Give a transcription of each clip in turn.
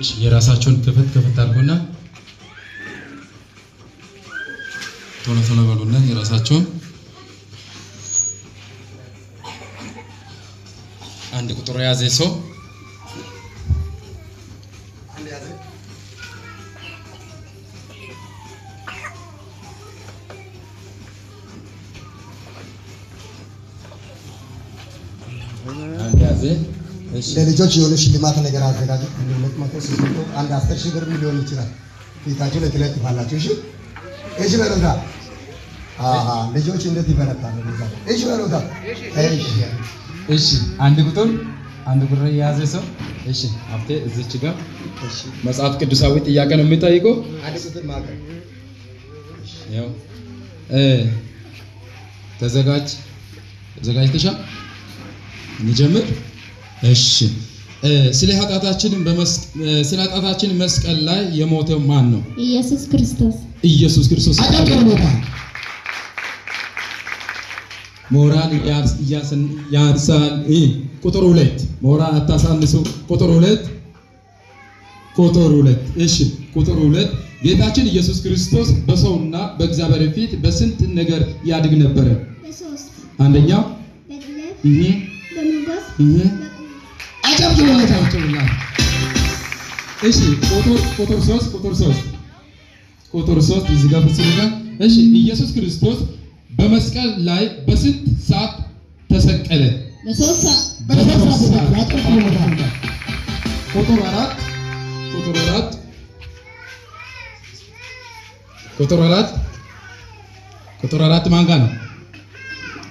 እሺ የራሳቸውን ክፍት ክፍት አድርጉና ቶሎ ቶሎ በሉና የራሳቸውን አንድ ቁጥር የያዘ ሰው አንድ ያዘ። እሺ ለልጆች የሆነ ሽልማት ነገር አዘጋጁ። አንድ 200፣ 300፣ አንድ 10,000 ብር ሊሆን ይችላል። ፊታችሁ ላይ ትለጥፋላችሁ። እሺ እሺ በሉታ። አሃ ልጆች እንዴት ይበረታሉ? እንደዛ እሺ በሉታ። እሺ እሺ አንድ ቁጥር የያዘ ሰው እሺ፣ ሀብቴ እዚች ጋር እሺ መጽሐፍ ቅዱሳዊ ጥያቄ ነው የሚጠይቀው። አንድ ቁጥር ማቀር ያው ተዘጋጅ ተዘጋጅተሻል? እንጀምር። እሺ ስለ ኃጢአታችን መስቀል ላይ የሞተው ማን ነው? ኢየሱስ ክርስቶስ። ኢየሱስ ክርስቶስ። አጨብጭቡለታ። ሞራል ያንሳል። ቁጥር 2 ሞራል አታሳንሱ። ቁጥር 2፣ ቁጥር 2፣ እሺ ቁጥር 2 ጌታችን ኢየሱስ ክርስቶስ በሰውና በእግዚአብሔር ፊት በስንት ነገር ያድግ ነበረ? በሶስት። አንደኛው በጥበብ፣ እህ በሞገስ፣ እህ በቁመት። አጨብጭቡለታ። እሺ ቁጥር 3፣ ቁጥር 3፣ ቁጥር 3 እዚህ ጋር ፍጹም ጋር። እሺ ኢየሱስ ክርስቶስ በመስቀል ላይ በስንት ሰዓት ተሰቀለ? በሶስት ሰዓት። በሶስት ሰዓት። አጨብጭቡለታ። ቁጥር 4፣ ቁጥር 4፣ ቁጥር 4፣ ቁጥር 4 ማን ጋር ነው?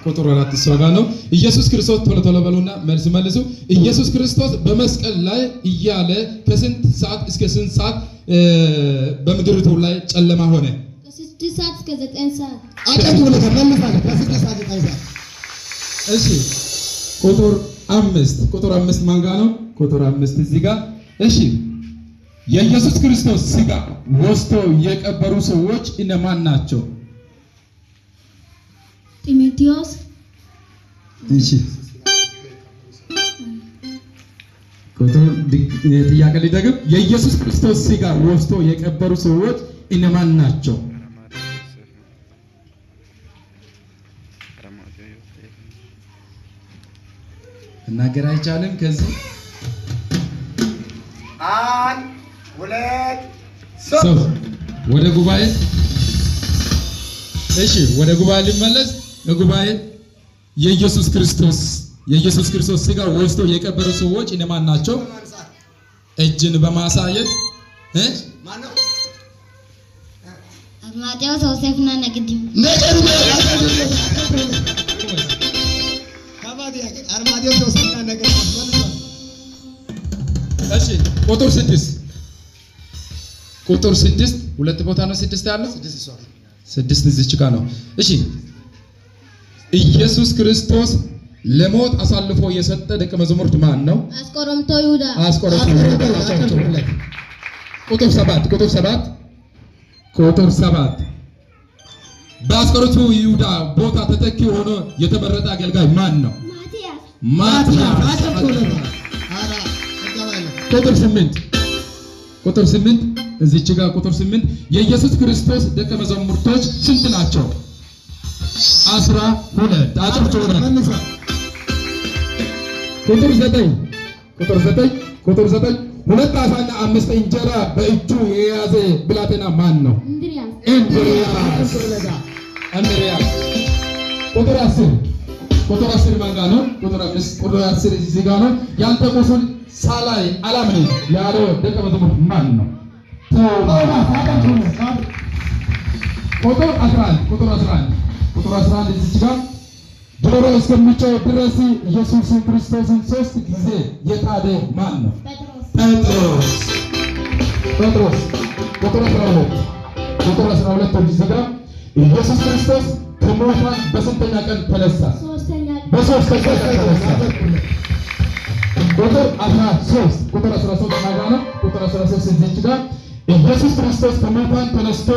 ቁጥር 4 እሷ ጋር ነው። ኢየሱስ ክርስቶስ ቶሎ ቶሎ በሉና መልስ መልሱ። ኢየሱስ ክርስቶስ በመስቀል ላይ እያለ ከስንት ሰዓት እስከ ስንት ሰዓት በምድሪቱ ላይ ጨለማ ሆነ? ከ6 ሰዓት እስከ 9 ሰዓት። አጨብጭቡለታ። መልሳለሁ። ከ6 ሰዓት 9 ሰዓት። እሺ ቁጥር 5፣ ቁጥር 5 ማን ጋር ነው? ቁጥር 5 እዚህ ጋር። እሺ የኢየሱስ ክርስቶስ ስጋ ወስዶ የቀበሩ ሰዎች እነማን ናቸው? ጢሞቴዎስ። እሺ ቁጥር ጥያቄ ሊደግም፣ የኢየሱስ ክርስቶስ ስጋ ወስዶ የቀበሩ ሰዎች እነማን ናቸው? መናገር አይቻልም ከዚህ። 1፣ 2፣ 3። ሰው ወደ ጉባኤ። እሺ ወደ ጉባኤ ሊመለስ ለጉባኤ የኢየሱስ ክርስቶስ ስጋ ወስዶ የቀበሩ ሰዎች እነማን ናቸው? እጅን በማሳየት እ ማነው? አርማቴዎስ፣ ዮሴፍና ኒቆዲሞስ። አጨብጭቡለታ። ከባድ ጥያቄ። አርማቴዎስ፣ ዮሴፍና ኒቆዲሞስ መልሷል። እሺ ቁጥር 6፣ ቁጥር 6 ሁለት ቦታ ነው 6 ያለው። 6 እሷ ጋር። 6 እዚች ጋር ነው። እሺ ኢየሱስ ክርስቶስ ለሞት አሳልፎ የሰጠ ደቀ መዛሙርት ማን ነው? አስቆሮቱ ይሁዳ። አስቆሮቱ ይሁዳ። አጨብጭቡለት። ቁጥር 7፣ ቁጥር 7፣ ቁጥር 7 በአስቆሮቱ ይሁዳ ቦታ ተተኪ ሆኖ የተመረጠ አገልጋይ ማን ነው? ማቲያስ። ማቲያስ። አጨብጭቡለት። ኧረ እገባለሁ። ቁጥር 8፣ ቁጥር 8 እዚች ጋር ቁጥር 8 የኢየሱስ ክርስቶስ ደቀ መዛሙርቶች ስንት ናቸው? 12። አጨብጭቡለት። መልሷል። ቁጥር 9፣ ቁጥር 9፣ ቁጥር 9 ሁለት ዓሣና አምስት እንጀራ በእጁ የያዘ ብላቴና ማን ነው? እንድርያስ። እንድርያስ። አጨብጭቡለት። እንድርያስ። ቁጥር 10፣ ቁጥር 10 ማን ጋር ነው? ቁጥር 5፣ ቁጥር 10 እዚህ ጋር ነው። ያንተ ቁስል ሳላይ አላምንም ያለው ደቀ መዝሙር ማን ነው? ቶማስ። አጨብጭቡለት። ቁጥር 11፣ ቁጥር 11፣ ቁጥር 11 እዚች ጋር ዶሮ እስከሚጮህ ድረስ ኢየሱስ ክርስቶስን ሶስት ጊዜ የካደ ማን ነው? ጴጥሮስ። ጴጥሮስ። ጴጥሮስ። ቁጥር 12፣ ቁጥር 12 እዚህ ጋር ኢየሱስ ክርስቶስ ከሙታን በስንተኛ ቀን ተነሳ? ሶስተኛ ቀን። በሶስተኛ ቀን ተነሳ። አጨብጭቡለት። ቁጥር 13፣ ቁጥር 13 ማጋ ነው። ቁጥር 13 እዚች ጋር ኢየሱስ ክርስቶስ ከሙታን ተነስቶ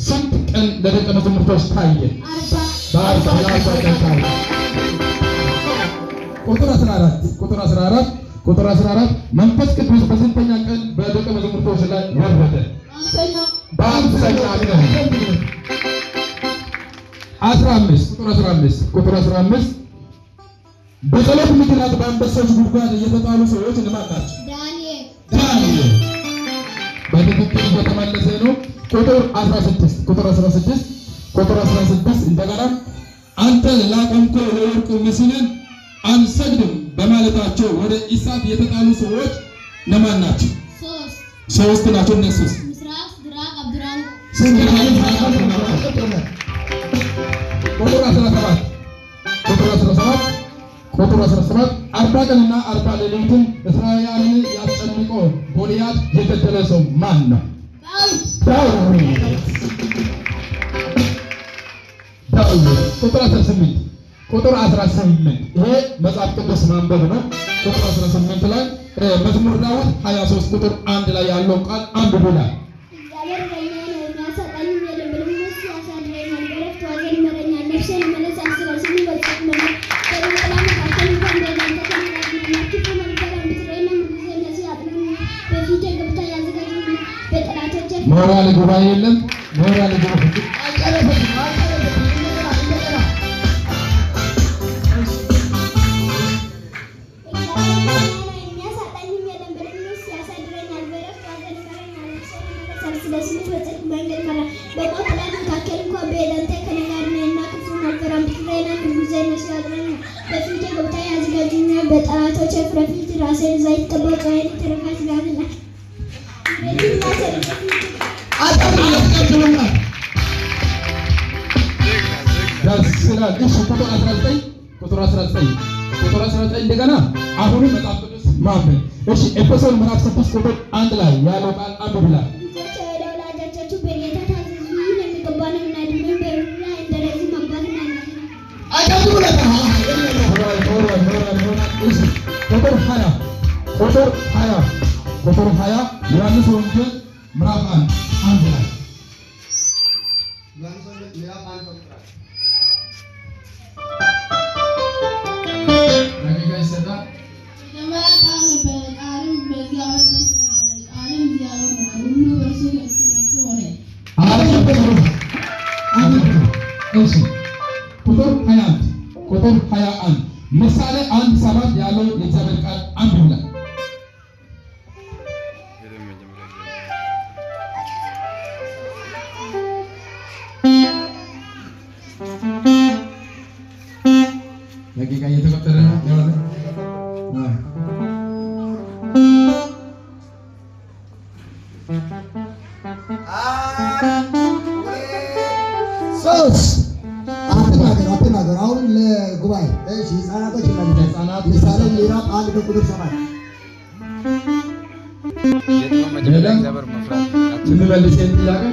ስንት ቀን ለደቀ መዛሙርቶች ታየ? 40። በ40፣ ለ40 ቀን ታየ። ቁጥር 14፣ ቁጥር 14፣ ቁጥር 14 መንፈስ ቅዱስ በስንተኛ ቀን በደቀ መዛሙርቶች ላይ ወረደ? 50ኛ። በ50ኛ ቀን። 15፣ ቁጥር 15፣ ቁጥር 15 በጸሎት ምክንያት በአንበሶች ጉድጓድ የተጣሉ ሰዎች እነማን ናቸው? ዳንኤል። ዳንኤል በትክክል እየተመለሰ ነው። ቁጥር 16፣ ቁጥር 16፣ ቁጥር 16 እንደገና አንተ ላቆምከው ለወርቁ ምስልን አንሰግድም በማለታቸው ወደ እሳት የተጣሉ ሰዎች እነማን ናቸው? 3። ሶስት ናቸው። እነሱስ? ምስራቅ፣ ሲድራቅ፣ አብዱራንጎ። ቁጥር 17፣ ቁጥር 17፣ ቁጥር 17 40 ቀንና 40 ሌሊትን እስራኤላውያንን ያስጨንቀው ጎልያድ የገደለ ሰው ማን ነው? ዳዊት። ዳዊት፣ ዳዊት። ቁጥር 18፣ ቁጥር 18 ይሄ መጽሐፍ ቅዱስ ማንበብ ነው። ቁጥር 18 ላይ መዝሙር ዳዊት 23 ቁጥር 1 ላይ ያለው ቃል አንብቡ ይላል። እግዚአብሔር እረኛዬ ነው፣ የሚያሳጣኝም የለም። በልምላሜ ያሳድረኛል፣ በዕረፍት ውኃ ዘንድ ይመራኛል። ነፍሴን ይመልሳል፣ ስለ ስሙ በጽድቅ መንገድ። በደም ጥላ መካከል እንኳን ብሄድ አንተ ከእኔ ጋር ነህና፣ ክፉን አልፈራም። ብትረዳኝ ምንጊዜ እነዚህ ያጥኑኛል። በፊቴ ገበታ ያዘጋጁልኛል፣ በጠላቶቼ ፊት። ሞራል ጉባኤ የለም። ሞራል ጉባኤ አልጨረሰችም፣ አልጨረሰችም። እንደገና፣ እንደገና። እግዚአብሔር እረኛዬ ነው፣ የሚያሳጣኝም የለም። በልምላሜ ያሳድረኛል፣ በዕረፍት ውኃ ዘንድ ይመራኛል። ነፍሴን ይመልሳል፣ ስለ ስሙ በጽድቅ መንገድ ይመራኛል። በሞት ጥላ መካከል እንኳን ብሄድ አንተ ከእኔ ጋር ነህና፣ ክፉን አልፈራም። ብትረዳኝ ምንጊዜ እነሱ ያጥኑኛል። በፊቴ ገበታ ያዘጋጁልኛል፣ በጠላቶቼ ፊት ለፊት። ራሴን ዘይት ቀባህ፣ ጽዋዬ ተረፈ። ስጋትና ምሕረትና ቸርነትህ አስቀድሙና ደስ ይላል። እሺ፣ ቁጥር 19፣ ቁጥር 19፣ ቁጥር 19 እንደገና አሁንም መጽሐፍ ቅዱስ ማንበብ። እሺ፣ ኤፌሶን ምዕራፍ 6 ቁጥር 1 ላይ ያለው ቃል አንብቡ ይላል። ልጆች ሆይ፣ ለወላጆቻችሁ በጌታ ታዘዙ፣ ይህ የሚገባ ነውና። ዕድሜን በምድር ላይ እንዲረዝም አባትና እናትን አጨብጭቡለት። ሞራል፣ ሞራል፣ ሞራል፣ ሞራል። እሺ፣ ቁጥር 20፣ ቁጥር 20፣ ቁጥር 20 ዮሐንስ ወንጌል ምዕራፍ 1 1 ላይ። ዮሐንስ ወንጌል ምዕራፍ 1 ቁጥር 1። ደቂቃ ይሰጣል። መጀመሪያ ቃል ነበረ፣ ቃልም በእግዚአብሔር ዘንድ ነበረ፣ ቃልም እግዚአብሔር ነበር። ሁሉ በእርሱ ከእርሱ በእርሱ ሆነ። እሺ፣ ቁጥር 21፣ ቁጥር 21 ምሳሌ 1 7 ያለው የእግዚአብሔር ቃል አንብቡ ይላል። ደቂቃ እየተቆጠረ ነው። የሆነ 1፣ 2፣ 3። አትናገሩ፣ አትናገሩ። አሁን ለጉባኤ እሺ፣ ህፃናቶች ይመልሳሉ። ህፃናት። ምሳሌ ምዕራፍ 1 ከቁጥር 7። የሚመልስ ጥያቄ